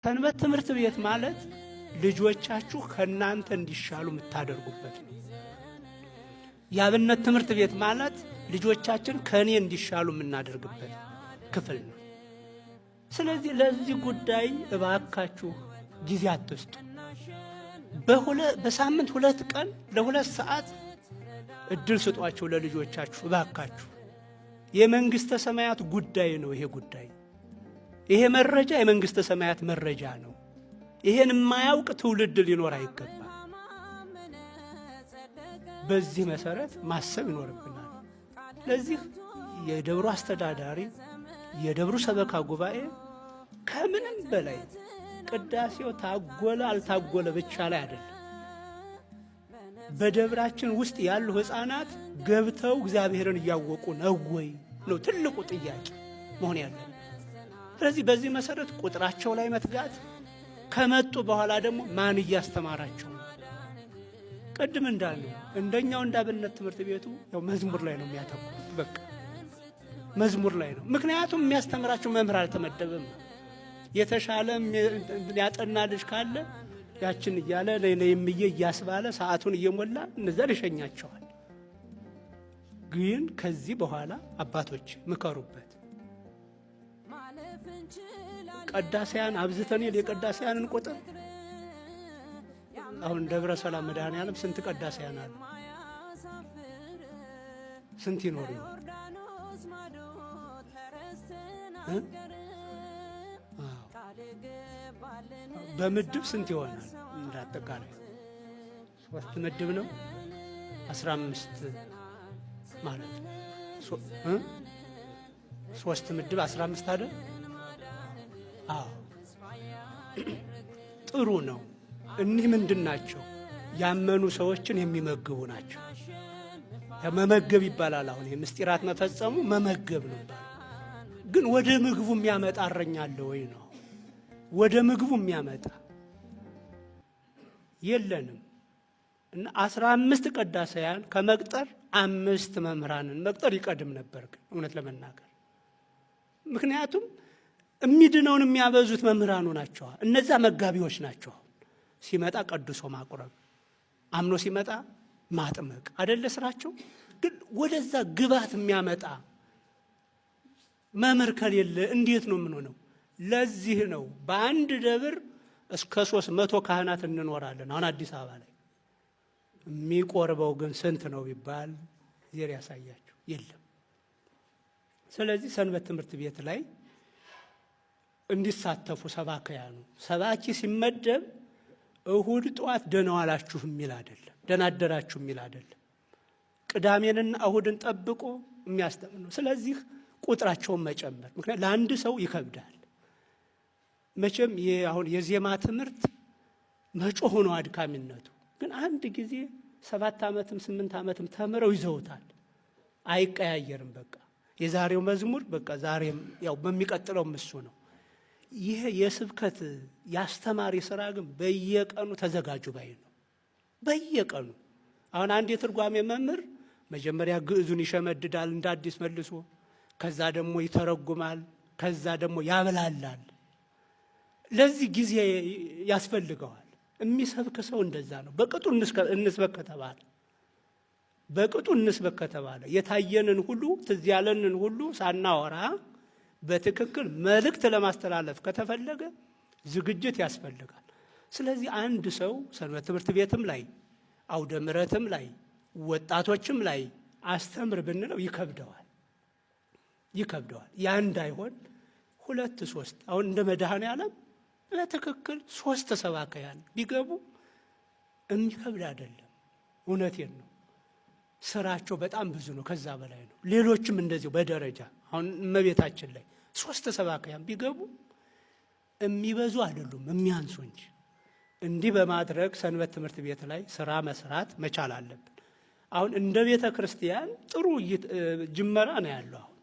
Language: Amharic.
ሰንበት ትምህርት ቤት ማለት ልጆቻችሁ ከእናንተ እንዲሻሉ የምታደርጉበት ነው። የአብነት ትምህርት ቤት ማለት ልጆቻችን ከእኔ እንዲሻሉ የምናደርግበት ክፍል ነው። ስለዚህ ለዚህ ጉዳይ እባካችሁ ጊዜ አትስጡ። በሳምንት 2 ቀን ለ2 ሰዓት እድል ስጧቸው ለልጆቻችሁ እባካችሁ። የመንግስተ ሰማያት ጉዳይ ነው ይሄ ጉዳይ። ይሄ መረጃ የመንግስተ ሰማያት መረጃ ነው። ይሄን የማያውቅ ትውልድ ሊኖር አይገባም። በዚህ መሰረት ማሰብ ይኖርብናል። ለዚህ የደብሩ አስተዳዳሪ፣ የደብሩ ሰበካ ጉባኤ ከምንም በላይ ቅዳሴው ታጎለ አልታጎለ ብቻ ላይ አይደለም። በደብራችን ውስጥ ያሉ ሕፃናት ገብተው እግዚአብሔርን እያወቁ ነው ወይ ነው ትልቁ ጥያቄ መሆን ያለበት። ስለዚህ በዚህ መሰረት ቁጥራቸው ላይ መትጋት፣ ከመጡ በኋላ ደግሞ ማን እያስተማራቸው ነው? ቅድም እንዳልነው እንደኛው እንዳብነት ትምህርት ቤቱ ያው መዝሙር ላይ ነው የሚያተኩሩት። በቃ መዝሙር ላይ ነው። ምክንያቱም የሚያስተምራቸው መምህር አልተመደበም። የተሻለ ያጠና ልጅ ካለ ያችን እያለ ነይ እምዬ እያስባለ ሰዓቱን እየሞላ እነዛ ይሸኛቸዋል። ግን ከዚህ በኋላ አባቶች ምከሩበት። ቀዳሲያን አብዝተን የቀዳሲያንን ቁጥር አሁን ደብረ ሰላም መድኃኔዓለም ስንት ቀዳሲያን አሉ? ስንት ይኖሩ? በምድብ ስንት ይሆናል? እንዳጠቃላይ 3 ምድብ ነው፣ 15 ማለት ነው። 3 ምድብ 15 አይደል? አዎ ጥሩ ነው። እኒህ ምንድን ናቸው? ያመኑ ሰዎችን የሚመግቡ ናቸው። መመገብ ይባላል። አሁን ይሄ ምስጢራት መፈጸሙ መመገብ ነው ይባላል። ግን ወደ ምግቡ የሚያመጣ እረኛ አለ ወይ ነው? ወደ ምግቡ የሚያመጣ የለንም። እና 15 ቀዳሳያን ከመቅጠር 5 መምህራንን መቅጠር ይቀድም ነበር፣ ግን እውነት ለመናገር ምክንያቱም የሚድነውን የሚያበዙት መምህራኑ ናቸው። እነዛ መጋቢዎች ናቸው። ሲመጣ ቀድሶ ማቁረብ፣ አምኖ ሲመጣ ማጥመቅ አይደለ ስራቸው። ግን ወደዛ ግባት የሚያመጣ መምህር ከሌለ እንዴት ነው የምንሆነው? ለዚህ ነው በአንድ ደብር እስከ 300 ካህናት እንኖራለን። አሁን አዲስ አበባ ላይ የሚቆርበው ግን ስንት ነው ቢባል ዜር ያሳያችሁ የለም። ስለዚህ ሰንበት ትምህርት ቤት ላይ እንዲሳተፉ ሰባክያኑ። ሰባኪ ሲመደብ እሁድ ጠዋት ደህና ዋላችሁ የሚል አይደለም፣ ደህና አደራችሁ የሚል አይደለም። ቅዳሜንና እሁድን ጠብቆ የሚያስተምር ነው። ስለዚህ ቁጥራቸውን መጨመር፣ ምክንያቱም ለአንድ ሰው ይከብዳል። መቼም አሁን የዜማ ትምህርት መጮህ ነው አድካሚነቱ። ግን አንድ ጊዜ 7 ዓመትም 8 ዓመትም ተምረው ይዘውታል። አይቀያየርም። በቃ የዛሬው መዝሙር በቃ ዛሬም ያው በሚቀጥለው እሱ ነው። ይሄ የስብከት ያስተማሪ ስራ ግን በየቀኑ ተዘጋጁ ባይ ነው። በየቀኑ አሁን አንድ የትርጓሜ መምህር መጀመሪያ ግዕዙን ይሸመድዳል እንደ አዲስ መልሶ፣ ከዛ ደግሞ ይተረጉማል፣ ከዛ ደግሞ ያብላላል። ለዚህ ጊዜ ያስፈልገዋል። የሚሰብክ ሰው እንደዛ ነው። በቅጡ እንስበክ ከተባለ በቅጡ እንስበክ ከተባለ የታየንን ሁሉ ትዝ ያለንን ሁሉ ሳናወራ በትክክል መልእክት ለማስተላለፍ ከተፈለገ ዝግጅት ያስፈልጋል። ስለዚህ አንድ ሰው ሰንበት ትምህርት ቤትም ላይ አውደ ምሕረትም ላይ ወጣቶችም ላይ አስተምር ብንለው ይከብደዋል ይከብደዋል። ያ እንዳይሆን 2 3 አሁን እንደ መድኃኔዓለም ለትክክል 3 ሰባክያን ቢገቡ የሚከብድ አይደለም። እውነቴን ነው። ስራቸው በጣም ብዙ ነው፣ ከዛ በላይ ነው። ሌሎችም እንደዚሁ በደረጃ አሁን እመቤታችን ላይ 3 ሰባክያን ቢገቡ የሚበዙ አይደሉም የሚያንሱ እንጂ። እንዲህ በማድረግ ሰንበት ትምህርት ቤት ላይ ስራ መስራት መቻል አለብን። አሁን እንደ ቤተ ክርስቲያን ጥሩ ጅመራ ነው ያለው። አሁን